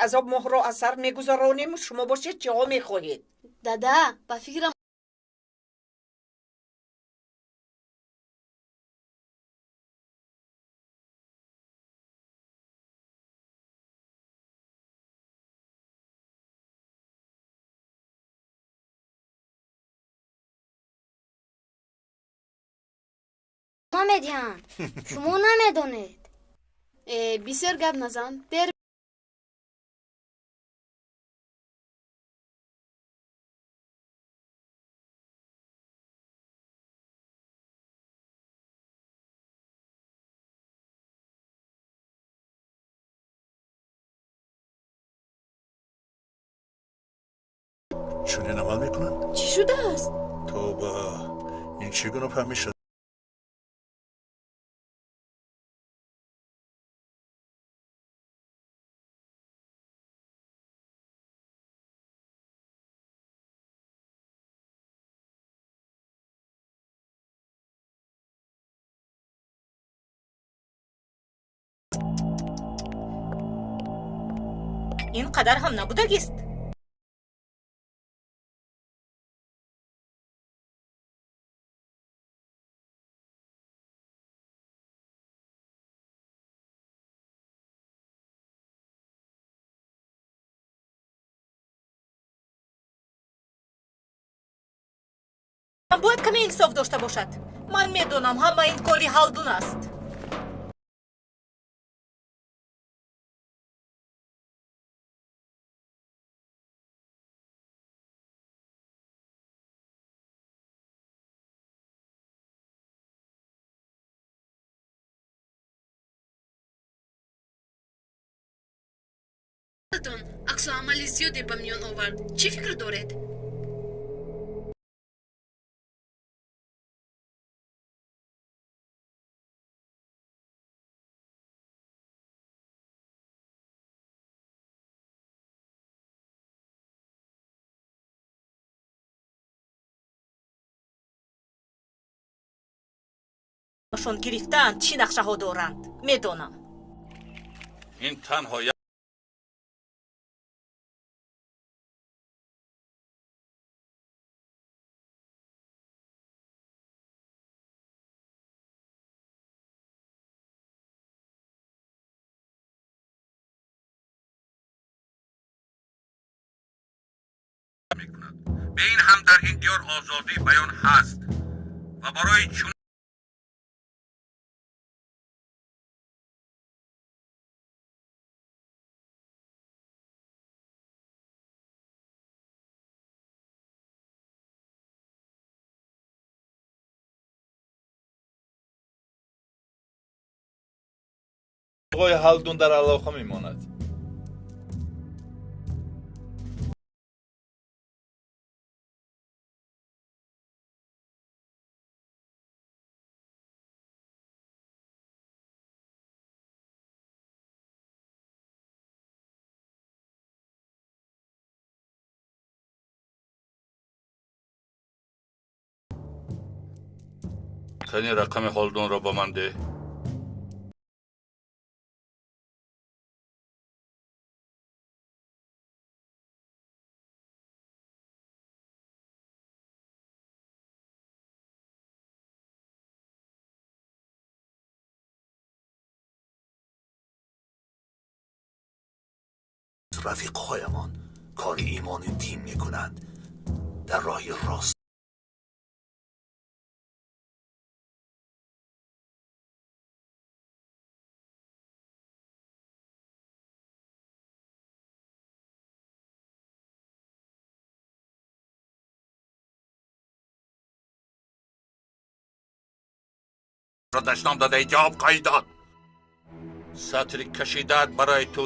Азоб моҳро аз сар мегузаронем, шумо бошед чиҳо мехоҳед? Дада, ба фикрам Медиҳанд. Шумо намедонед. Э, бисёр гап назан, дер. Чунин амал мекунанд? Чӣ шудааст? Тоба, ин чӣ гуна фаҳмиш? Ин қадар ҳам набудагист. Бояд каме инсоф дошта бошад. Ман медонам, ҳама ин кори Ҳалдун аст. Аксуламали зиёде ба миён овард. Чӣ фикр доред? Шон гирифтаанд, чӣ нақшаҳо доранд, медонам. Ин танҳо мекунад. Бе ин ҳам дар ин диёр озодии баён ҳаст ва барои чун Оғои Ҳалдун дар алоқа мемонад. Кани, рақами Ҳолдунро ба ман деҳ. Рафиқҳоямон кори имону дин мекунанд, дар роҳи рост. Ро дашном дода, ҷавоб хоҳӣ дод. Сатри кашидаат барои ту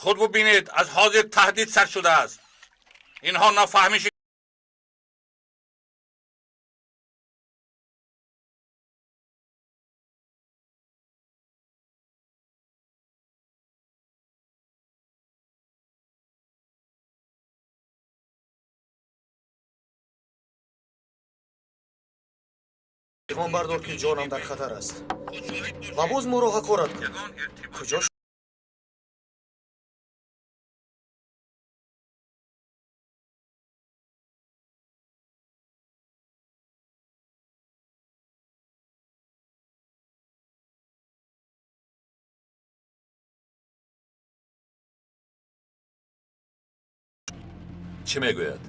худ бубинед, аз ҳозир таҳдид сар шудааст. Инҳо нафаҳмиши Пайғом бардор, ки ҷонам дар хатар аст, ва боз моро ҳақорат кун. Куҷо Чӣ мегӯяд?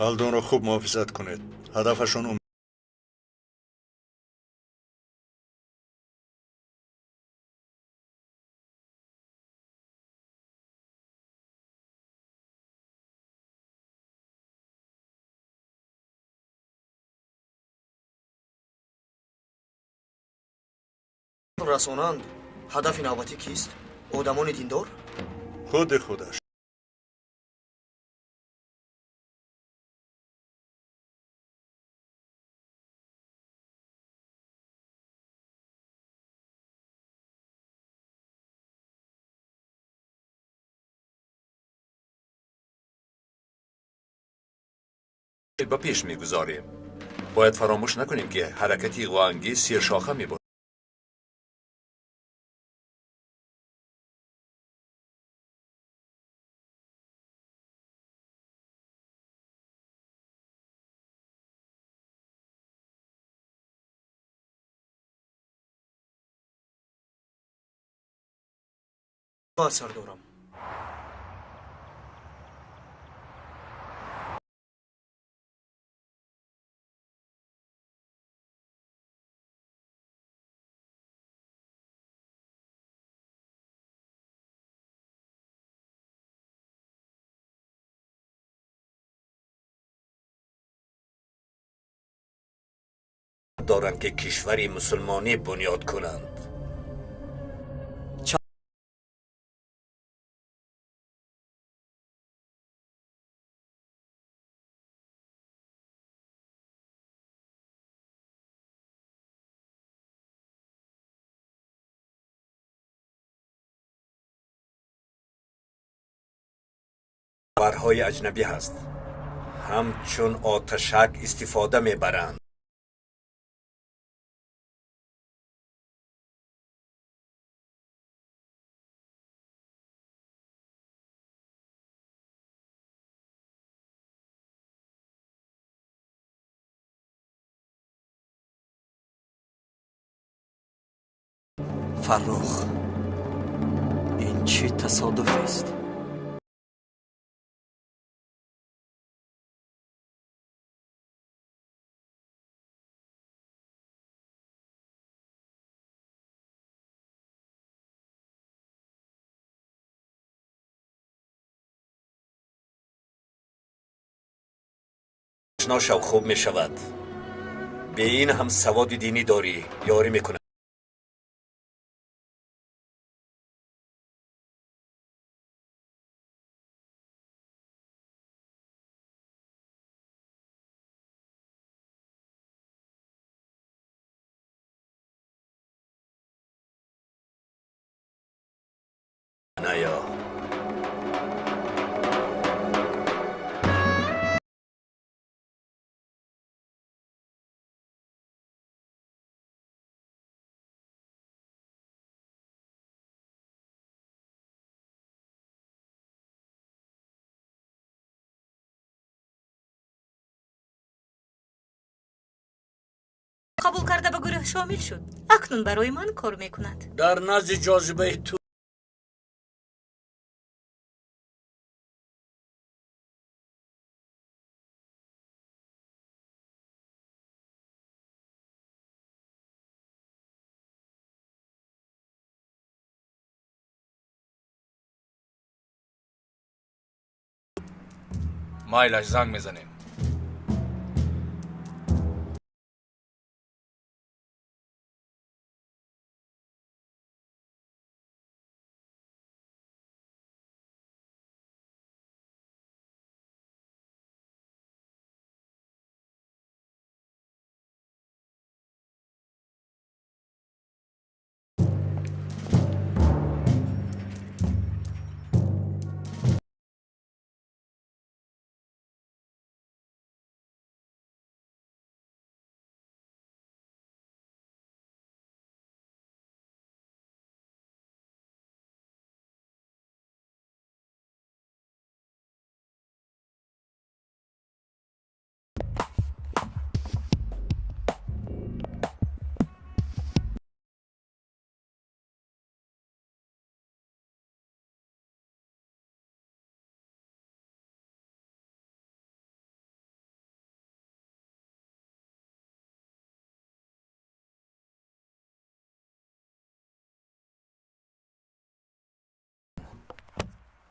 Ҳалдунро хуб муҳофизат кунед, ҳадафашон ӯ Расонанд. Ҳадафи навбатӣ кист? Одамони диндор? Худи худаш. Ба пеш мегузорем. Бояд фаромӯш накунем, ки ҳаракати иғвоангез сершоха мебошад. Сардорам. Доранд, ки кишвари мусулмонӣ бунёд кунанд. Кишварҳои аҷнабӣ ҳаст, ҳамчун оташак истифода мебаранд. Фаррух, ин чӣ тасодуфест? Ошно шав, хуб мешавад. Бе ин ҳам саводи динӣ дорӣ, ёрӣ мекунад. Наё. Қабул карда, ба гурӯҳ шомил шуд. Акнун барои ман кор мекунад. Дар назди ҷозибаи ту Майлаш, занг мезанем.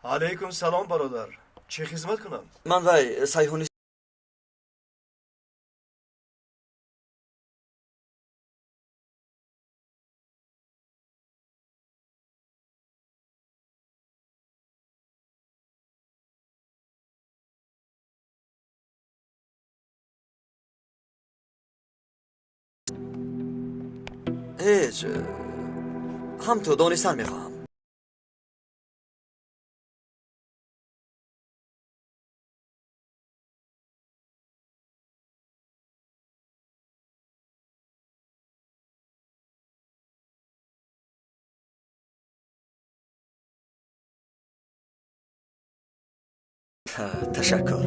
Алейкум салом, бародар. Чӣ хизмат кунам? Ман вай Сайҳуни ҳеҷ, ҳам ту донистан мехоҳам. Ташаккур.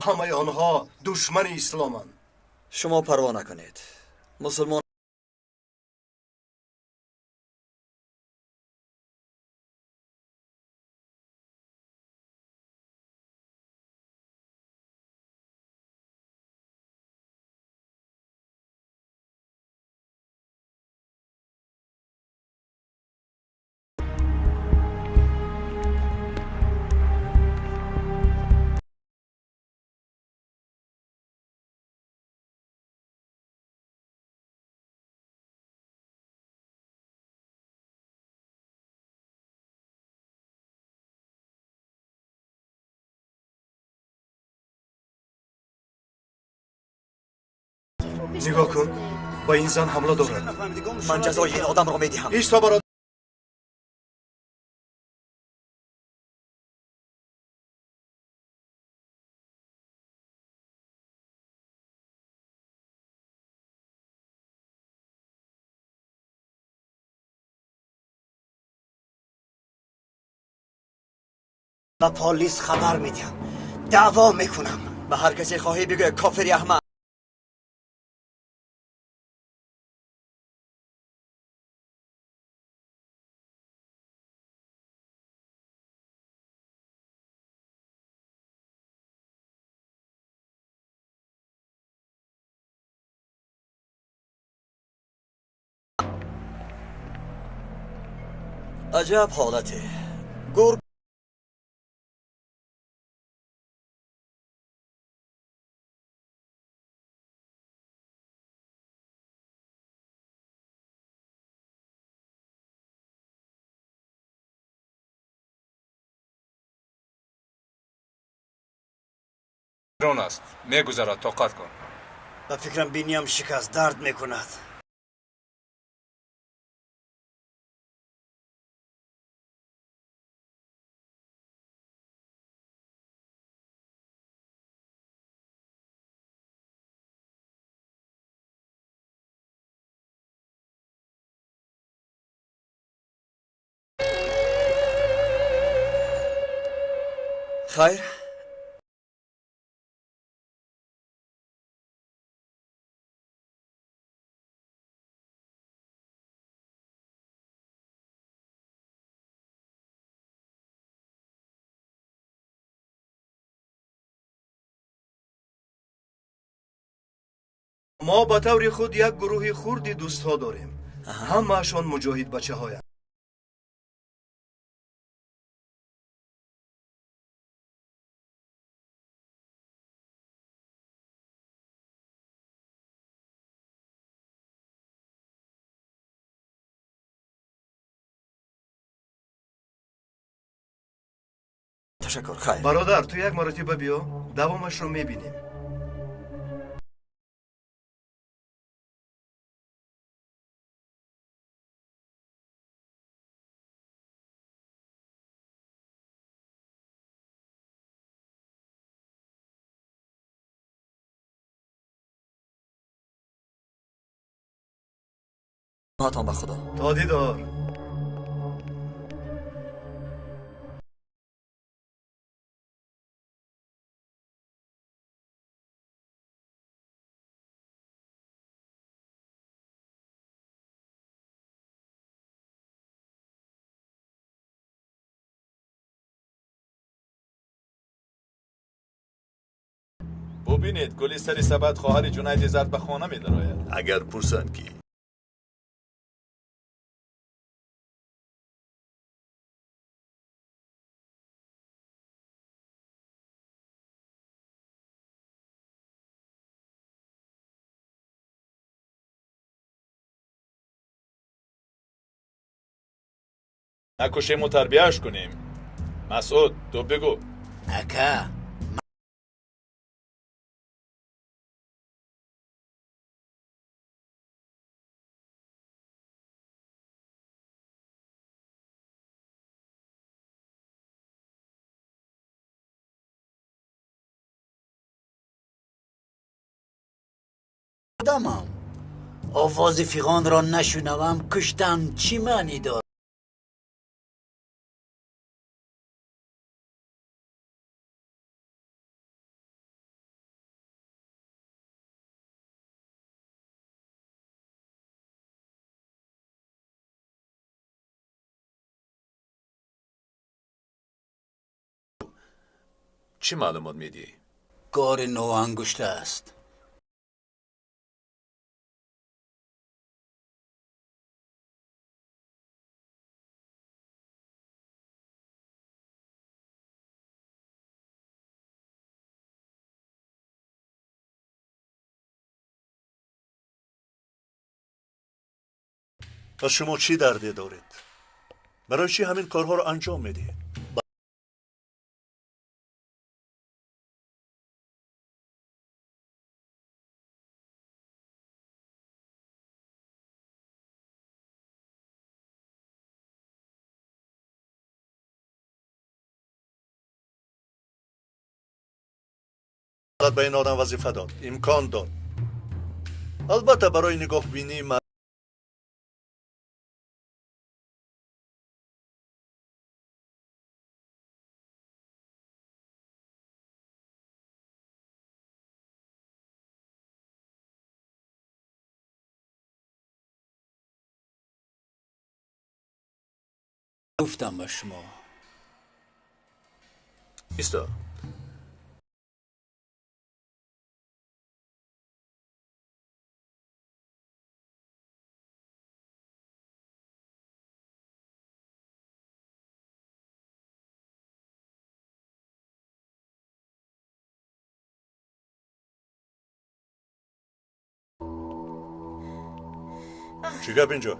Ҳамаи онҳо душмани исломанд. Шумо парво накунед. Мусулмон нигоҳ кун, ба ин зан ҳамла дорад. Ман ҷазои ин одамро медиҳам. Исто, бародар. Ба полис хабар медиҳам, даъво мекунам. Ба ҳар касе хоҳӣ бигӯ, кофири аҳмақ. Аҷаб ҳолате. Гург гирон аст, мегузарад, тоқат кун. Ба фикрам, биниям шикаст, дард мекунад. Хайр. Мо ба таври худ як гурӯҳи хурди дӯстҳо дорем. Ҳамаашон муҷоҳид бачаҳоянд. Ташаккур, хайр. Бародар, ту як маротиба биё, давомашро мебинем. Паноҳатон ба Худо. То дидор. Бубинед, гули сари сабад хоҳари Ҷунайди Зард ба хона медарояд. Агар пурсанд ки накушему тарбияш кунем. Масъуд, ту бигӯ. Ака, одамам овози фиғонро нашунавам, куштан чӣ маънӣ дорад? Чӣ маълумот медиҳӣ? Кори ноангушта аст. Пас шумо чӣ дарде доред? Барои чӣ ҳамин корҳоро анҷом медиҳед? Ба ин одам вазифа дод, имкон дод. Албатта, барои нигоҳбинии Гуфтам ба шумо. Исто. Чӣ гап инҷо?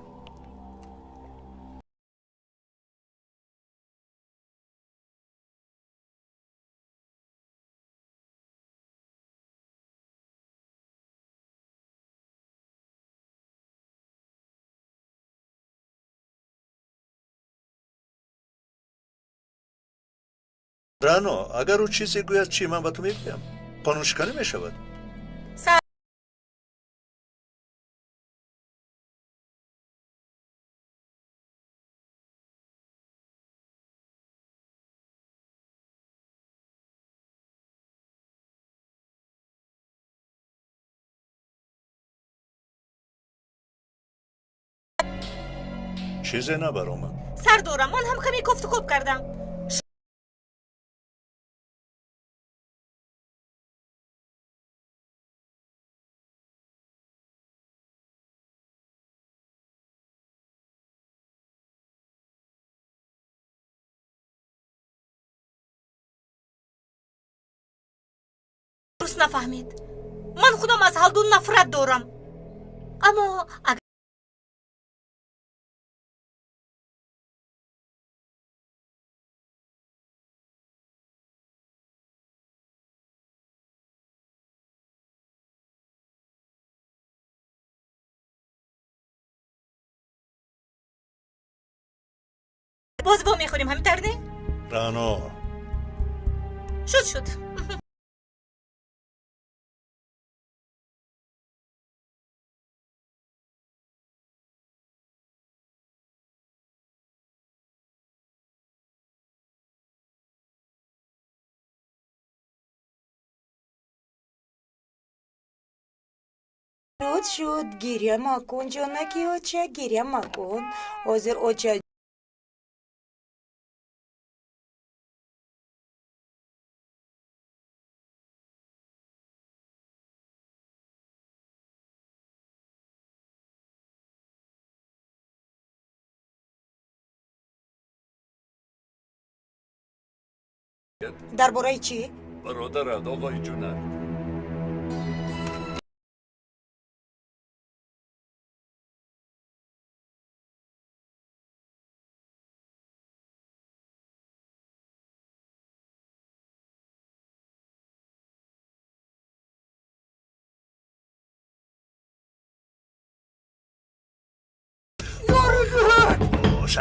Рано, агар ӯ чизе гӯяд, чӣ, ман ба ту мегӯям? Қонуншиканӣ мешавад. Чизе набаромад. Сардорам, ман ҳам каме кофтукоб кардам. Дуруст нафаҳмед. Ман худам аз Ҳалдун нафрат дорам. Аммо агар боз вомехӯрем, ҳамин тавр не? Рано. Шуд, шуд. Шуд, шуд, гиря макун, ҷонаки оча, гиря макун. Ҳозир оча Дар бораи чӣ? Бародарат, оғои Ҷунайд.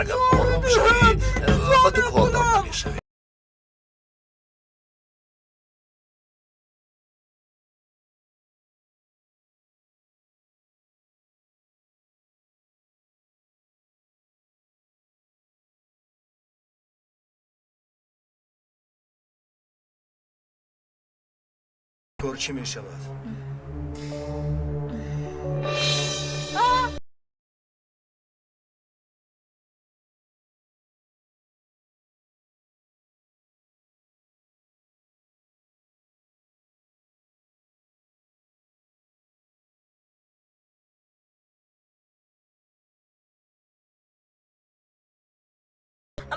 Агар ором шавӣ, ба ту кордор намешавӣ. Кор чӣ мешавад?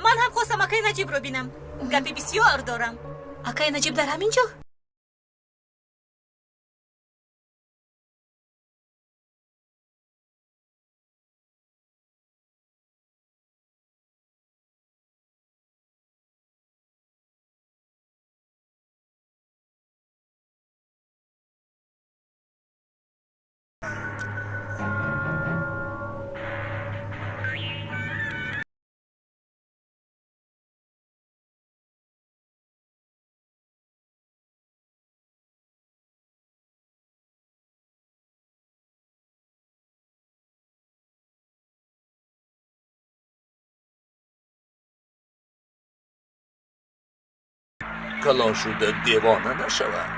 Ман ҳам хостам акаи Наҷибро бинам. Гапи бисёр дорам. Акаи Наҷиб дар ҳамин ҷо? Калон шуда девона нашавад.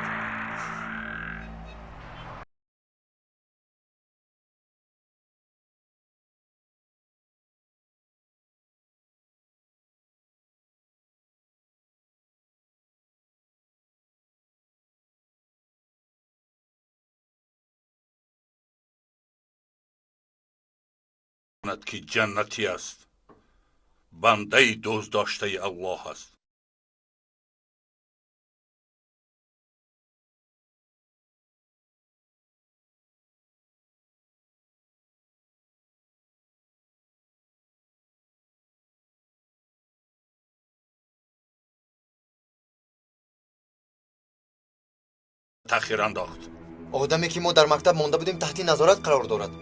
Ки ҷаннатӣ аст, бандаи дӯстдоштаи Аллоҳ аст. Таъхир андохт. Одаме ки мо дар мактаб монда будем, таҳти назорат қарор дорад.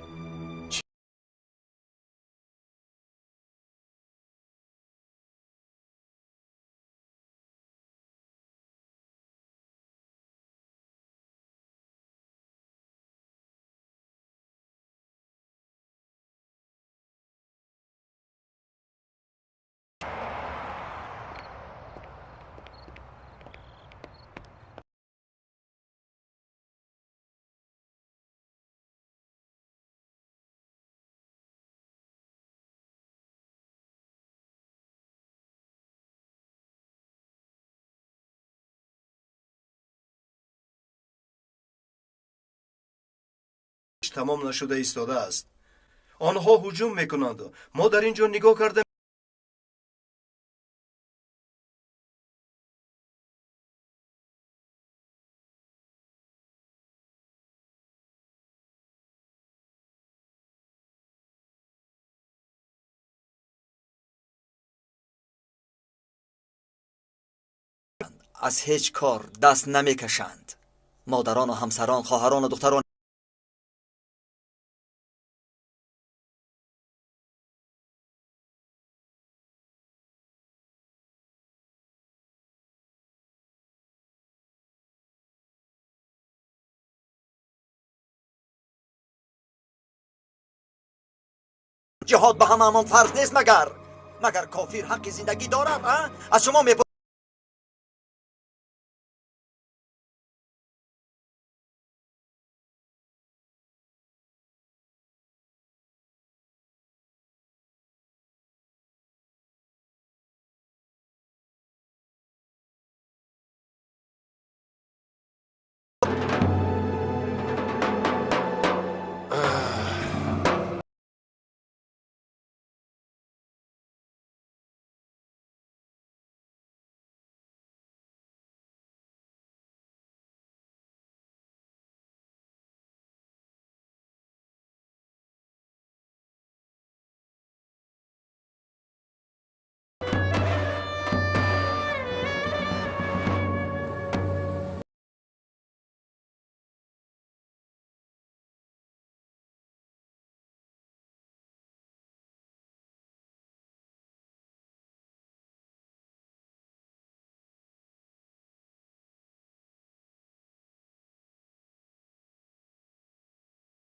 Тамом нашуда истодааст. Онҳо ҳуҷум мекунанд. Мо дар ин ҷо нигоҳ карда аз ҳеҷ кор даст намекашанд. Модарону ҳамсарон, хоҳарону духтарон ҷиҳод ба ҳамаамон фарз нест, магар кофир ҳаққи зиндагӣ дорад? Аз шумо мепурсам.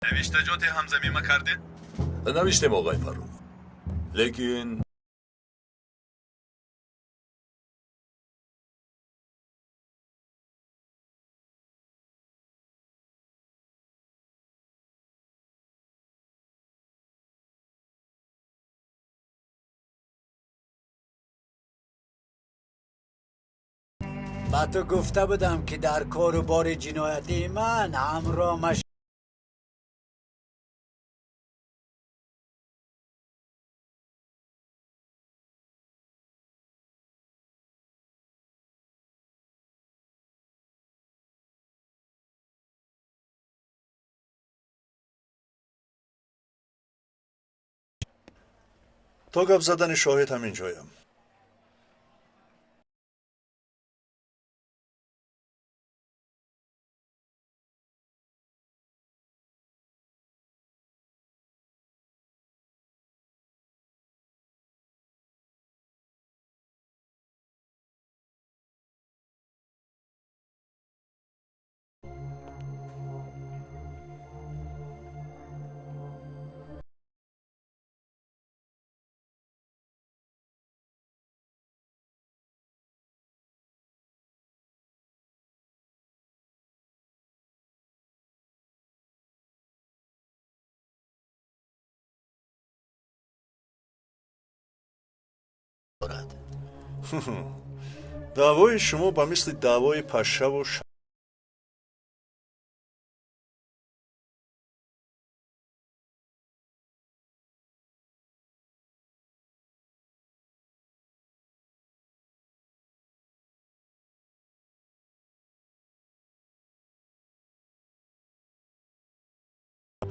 Навиштаҷоте ҳам замима кардед? Навиштем, оғои Фаррух, лекин ба ту гуфта будам, ки дар кору бори ҷиноятии ман ҳамроҳ маш. То гап задани шоҳид ҳамин ҷоям. Даъвои шумо ба мисли даъвои пашшаву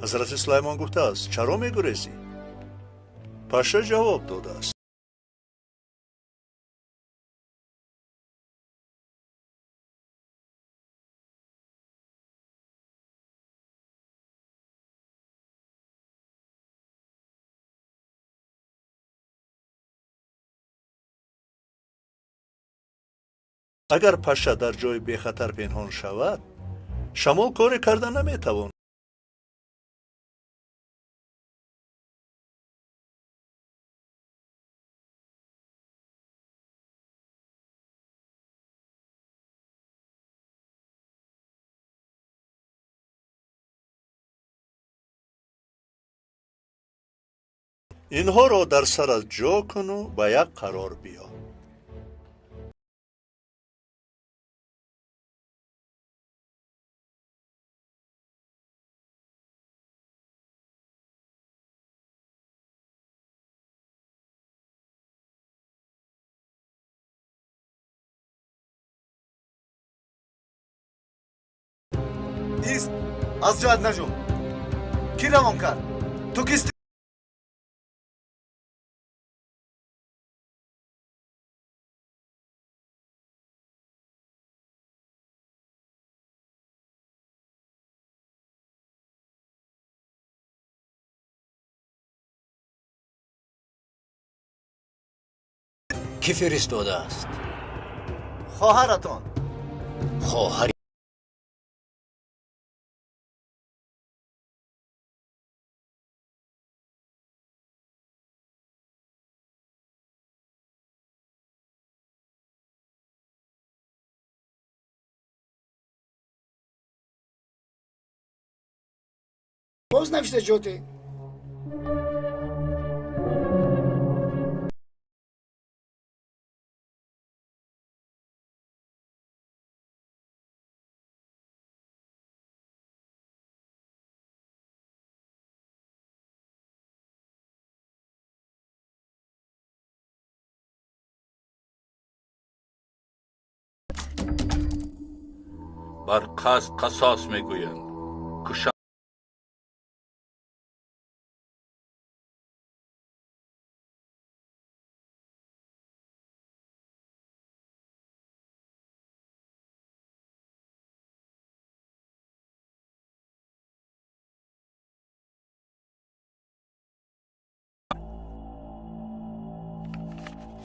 ҳазрати Сулаймон гуфтааст: чаро мегурезӣ? Пашша ҷавоб додааст: агар пашша дар ҷои бехатар пинҳон шавад, шамол коре карда наметавонад. Инҳоро дар сарат ҷо куну ба як қарор биё. Ист, аз ҷоят наҷум. Кӣ равон кард? Ту кистӣ? Кӣ фиристодааст? Хоҳаратон. Хоҳари Боз навиштаҷоте? Бар қасд қасос мегӯянд. Куша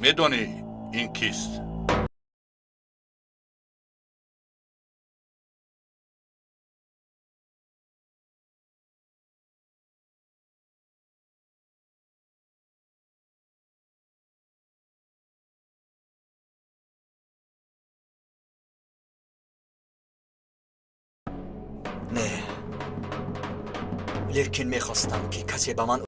медонӣ ин кист? Не, лекин мехостам, ки касе ба ман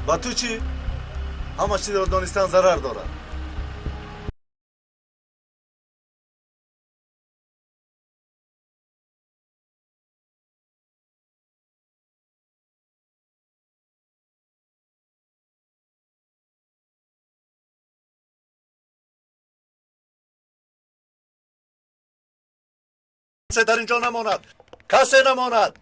Ба ту чӣ? Ҳама чизро донистан зарар дорад. Касе дар ин ҷо намонад, касе намонад.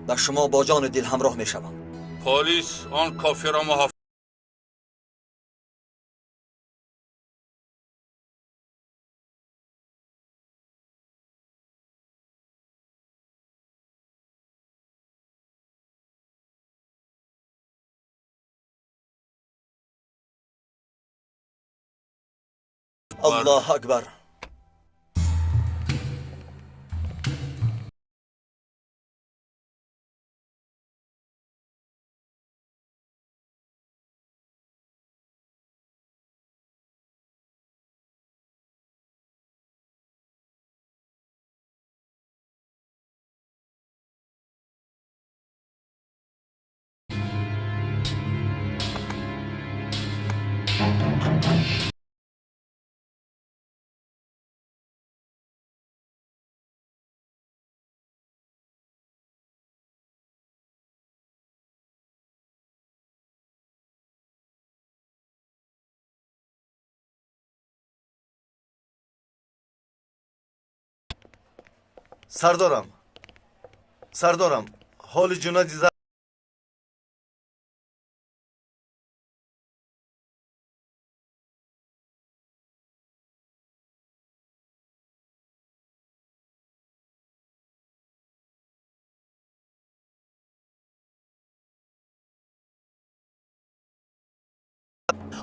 Ба шумо бо ҷону дил ҳамроҳ мешавам. Полис он кофирро муҳофизат Аллоҳ акбар. Сардорам, сардорам, ҳоли Ҷунади Зард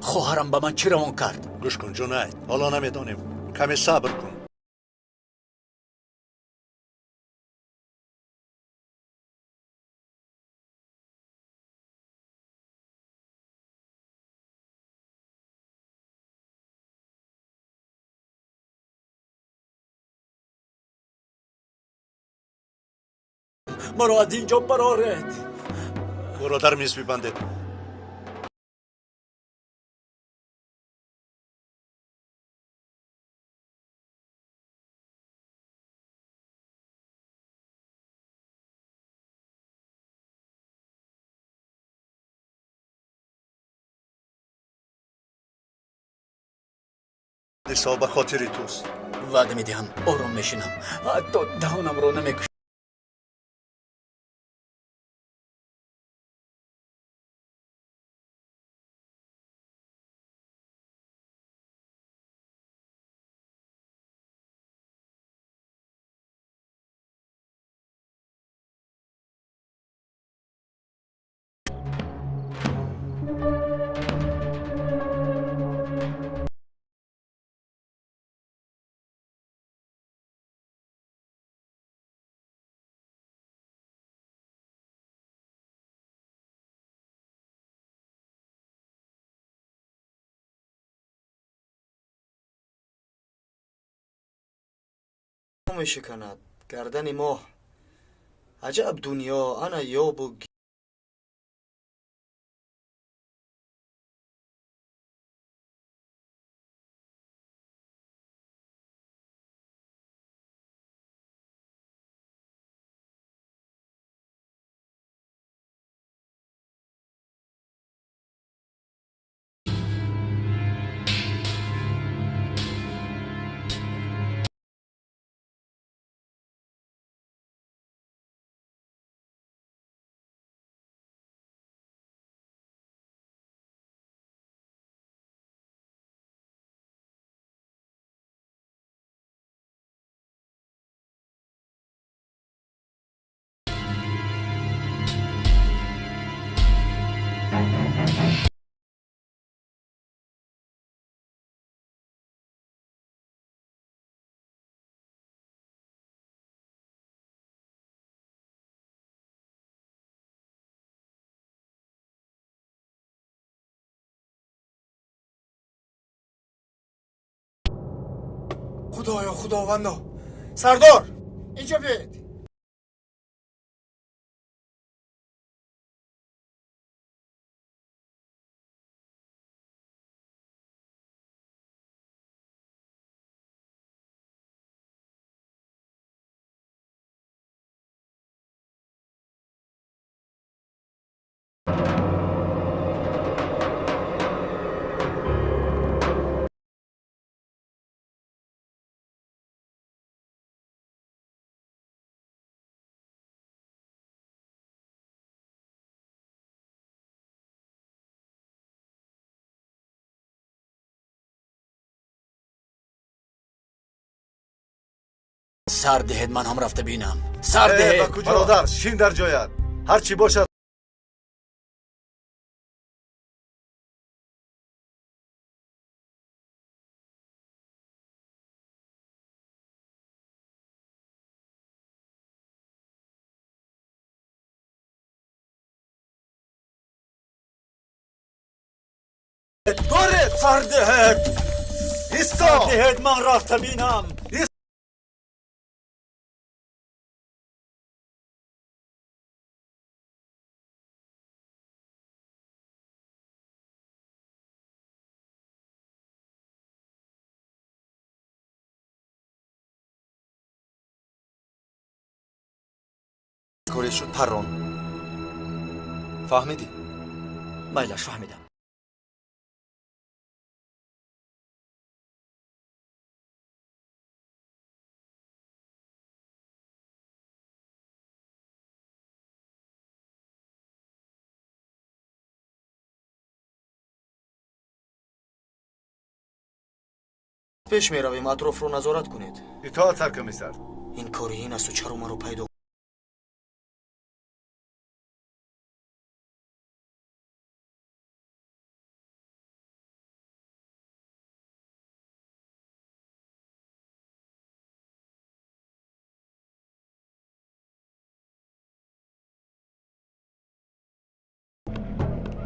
Хоҳарам ба ман чӣ равон кард? Гӯш кун, Ҷунайд, ҳоло намедонем, каме сабр кун. Маро аз ин ҷо бароред. Ӯро дар миз бибандед. Ҳодисаҳо ба хотири туст. Ваъда медиҳам, ором мешинам, ҳатто даҳонамро намекушоям. Мешиканад гардани моҳ, аҷаб дунё, ана ёбу Худоё, худовандо! Сардор, инҷо биёед. Сар диҳед, ман ҳам рафта бинам. Сар диҳед. Бародар, шин дар ҷоят. Ҳар чӣ бошад. Доред! Сар диҳед. Исто! Сар диҳед, ман рафта бинам. Коре шуд, паррон. Фаҳмидӣ? Майлаш, фаҳмидам. Пеш меравем, атрофро назорат кунед. Итоат, саркомиссар. Ин кори ин асту чаро маро пайдо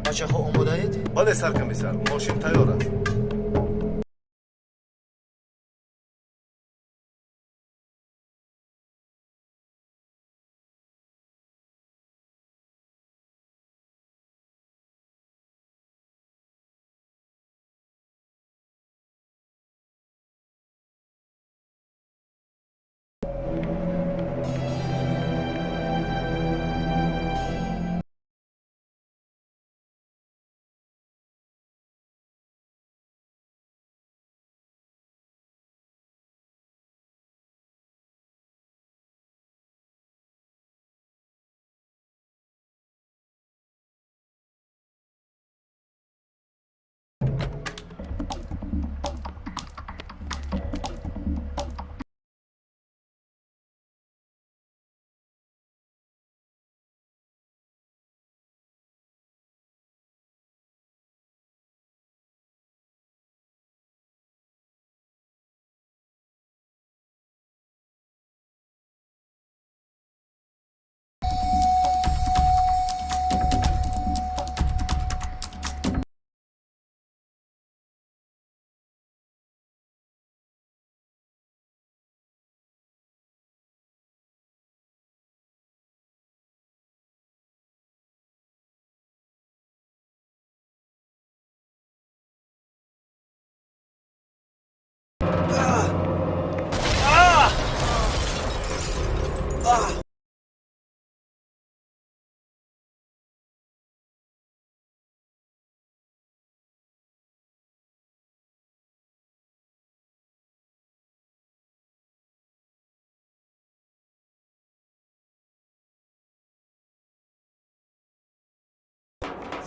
бачаҳо омодаед? Бале, саркомиссар, мошин тайёр аст.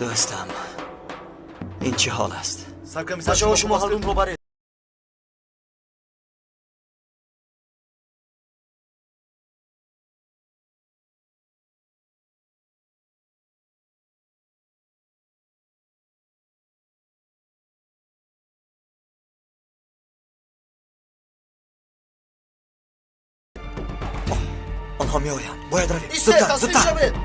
Дӯстам, ин чӣ ҳол аст? Саркомиссар, бачаҳо, шумо ҳалдунро баред. Онҳо меоянд, бояд равем. Истед, Зудтар, таслим зудтар. шавед.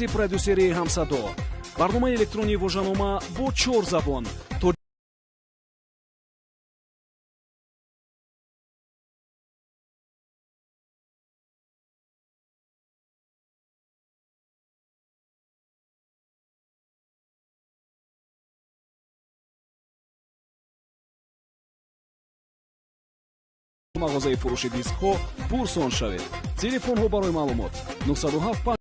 Продюсерии «Ҳамсадо», барномаи электронии вожанома бо чор забон. Мағозаи фурӯши дискҳо пурсон шавед. Телефонҳо барои маълумот: 907.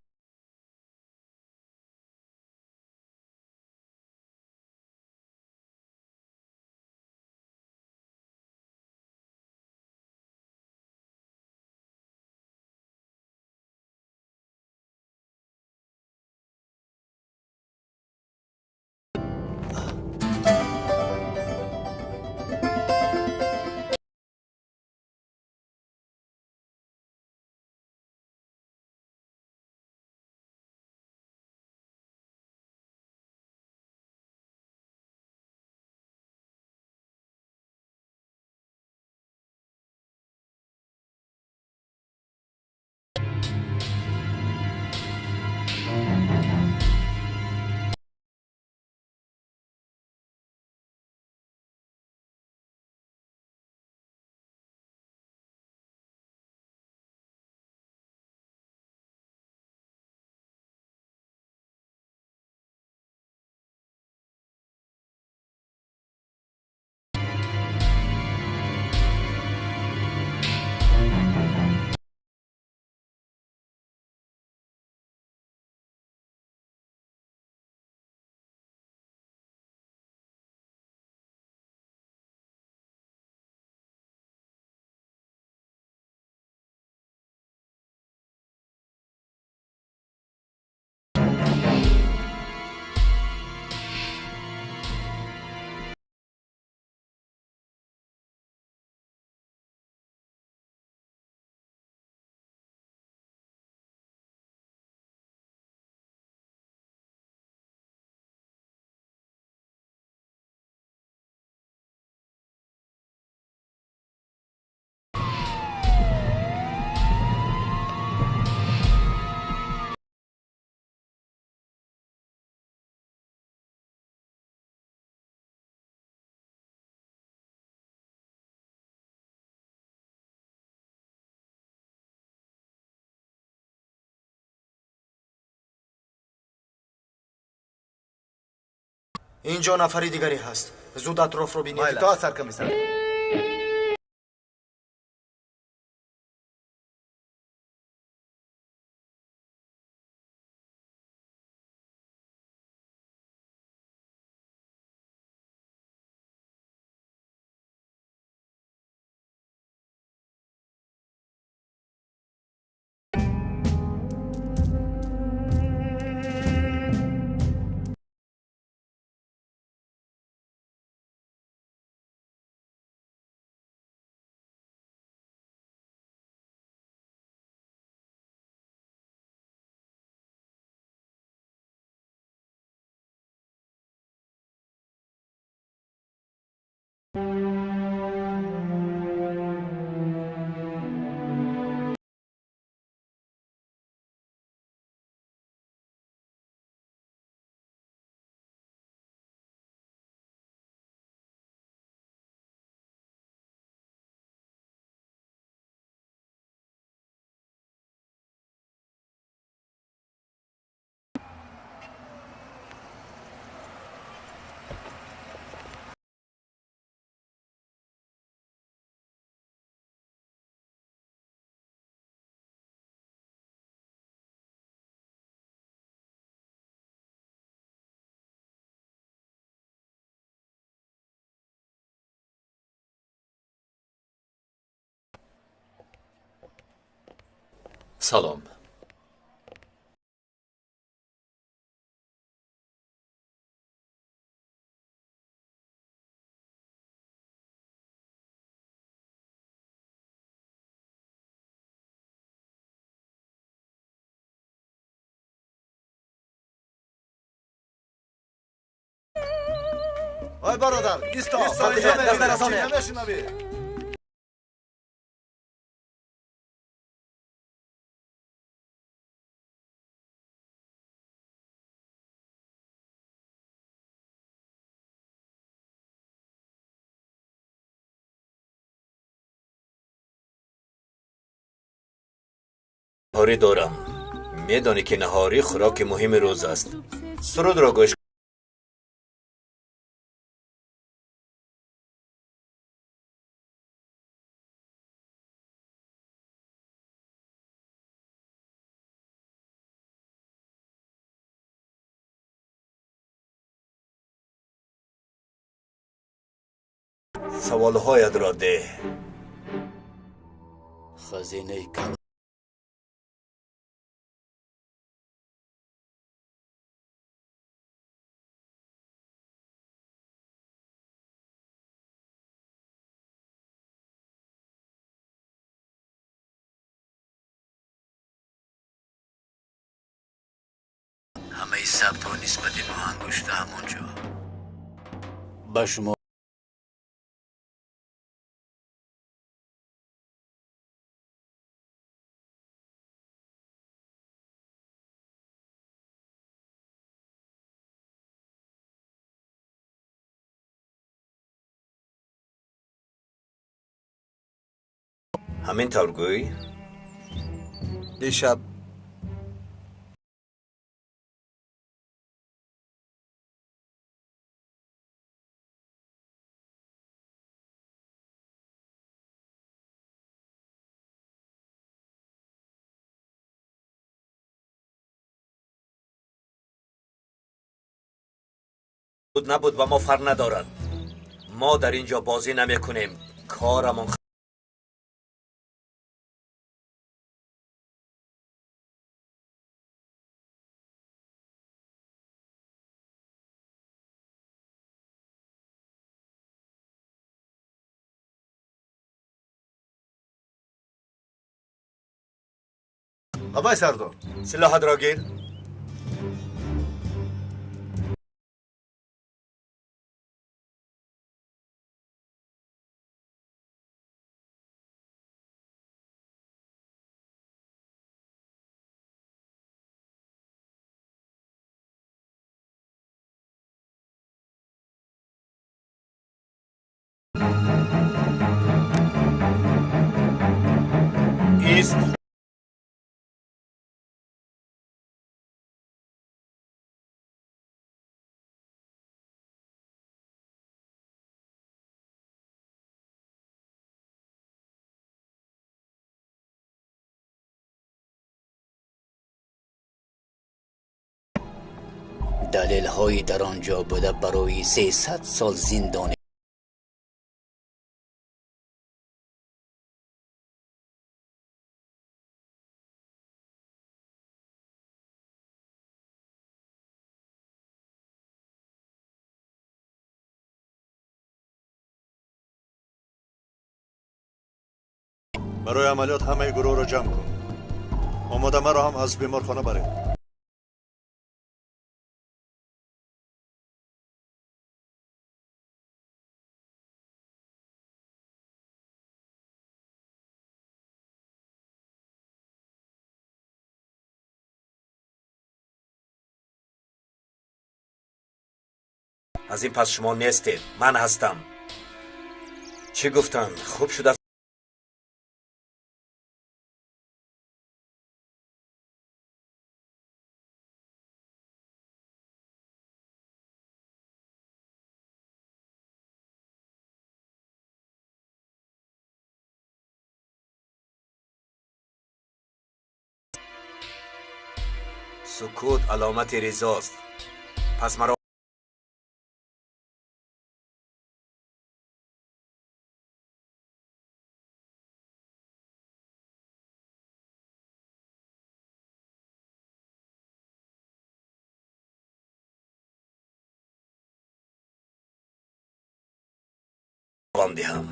Инҷо нафари дигаре ҳаст. Зуд атрофро бинед. Итоат, саркомиссар. Салом. Ой, бародар, исто. Намешунавӣ? Наҳорӣ дорам. Медонӣ, ки наҳорӣ хӯроки муҳими рӯз аст. Сурудро гӯш. Саволҳоятро деҳ. Хазинаи калон. Ҳамаи сабтҳо нисбати нӯҳангушта ҳамон ҷо. Ба шумо Ҳамин тавр гӯй. Дишаб Буд, набуд, ба мо фарқ надорад. Мо дар ин ҷо бозӣ намекунем, корамон. Абай сардор. Силоҳатро гир. Ист. Далелҳои дар он ҷо буда барои 300 сол зиндонӣ. Барои амалиёт ҳамаи гурӯҳро ҷамъ кун. Омода, маро ҳам аз беморхона баред. Аз ин пас шумо нестед, ман ҳастам. Чӣ гуфтанд? Хуб шудааст. Сукут аломати ризост. Пас маро диҳам.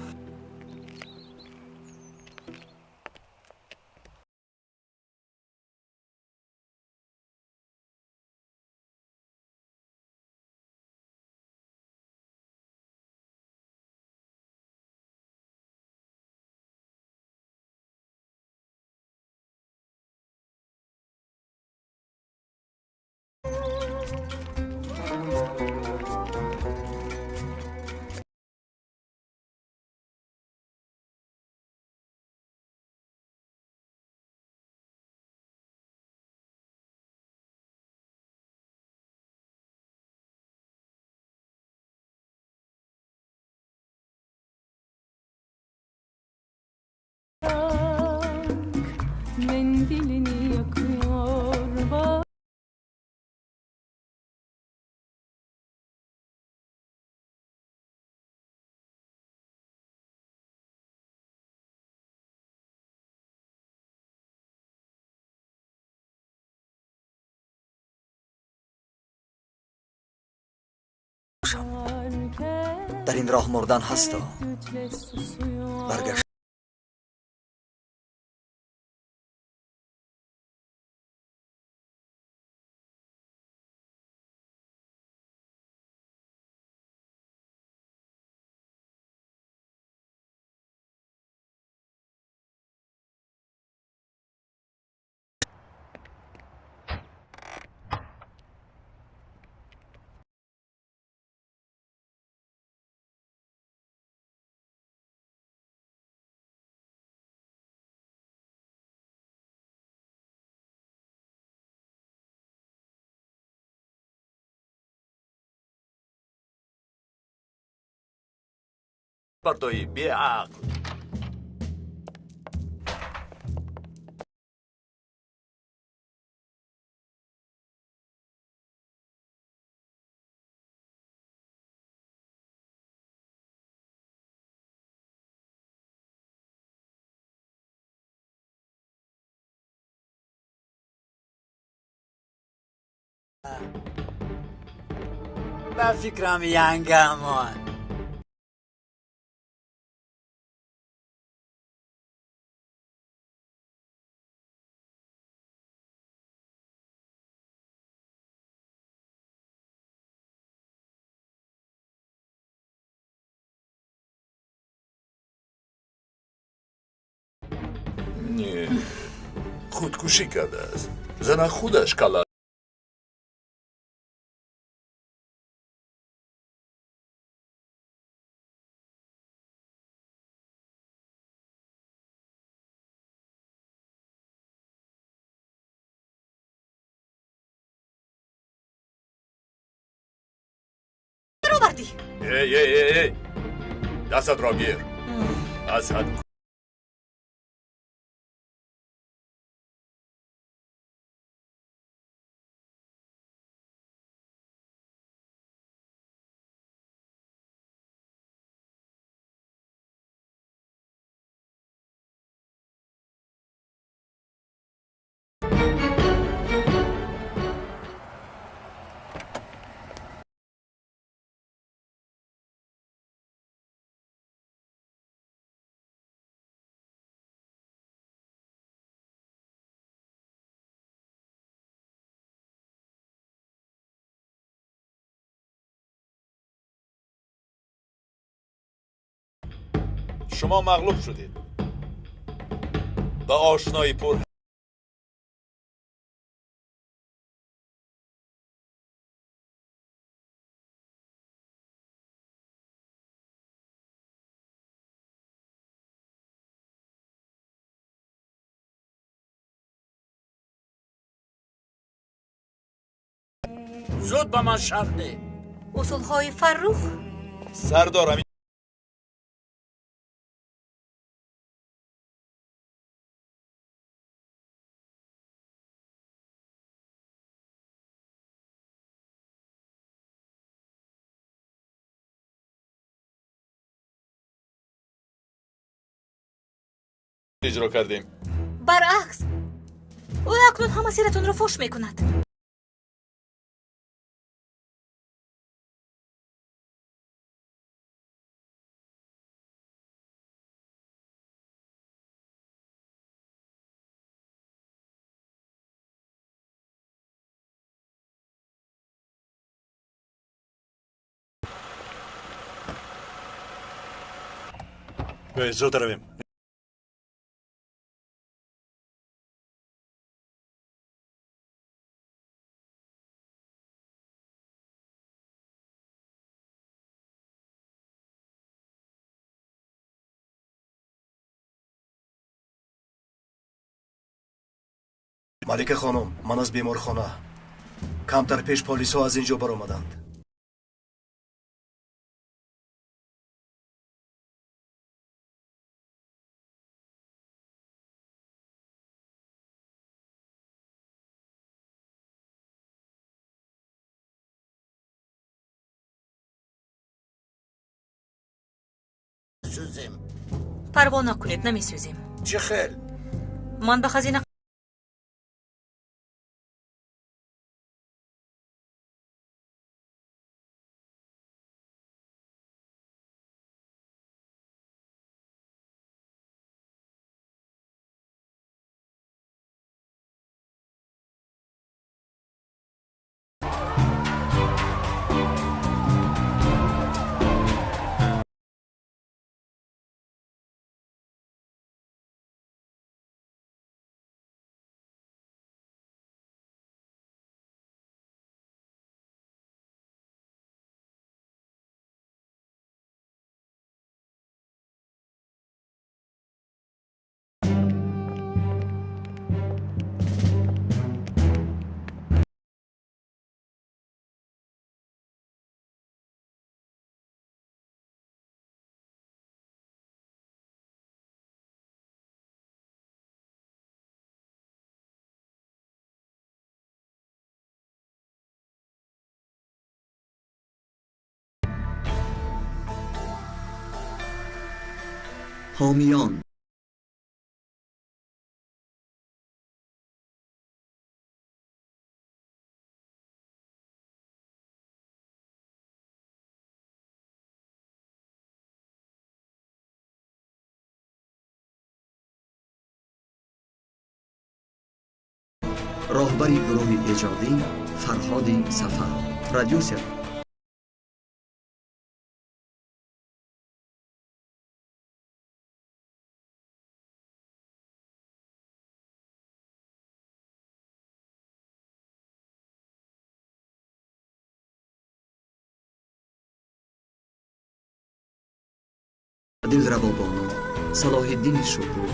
Mendilini yakıyor bak. Дар ин роҳ мурдан ҳасту баргашт. Бардои беақл. Ба фикрам, янгамон. Не, худкушӣ кардааст. Зана худаш кала. Баровардӣ. Эй, эй, эй, эй, дастатро гир. Аз ҳад Шумо мағлуб шудед. Ба ошнои пур Зуд ба ман шарт деҳ. Усулҳои Фаррух. Сардор иҷро кардем. Баръакс, ӯ акнун ҳама сирратонро фош мекунад. Зуд равем. Малика хонум, ман аз беморхона. Камтар пеш полисҳо аз ин ҷо баромаданд. месӯзем. Парво накунед, намесӯзем. Чӣ хел? Ман ба хазина حامیان роҳбари гурӯҳи эҷодӣ Фарҳоди Сафар, продюсер Дилрабобону, Салоҳиддини Шукур,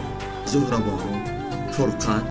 Зуҳрабону, Фурқат.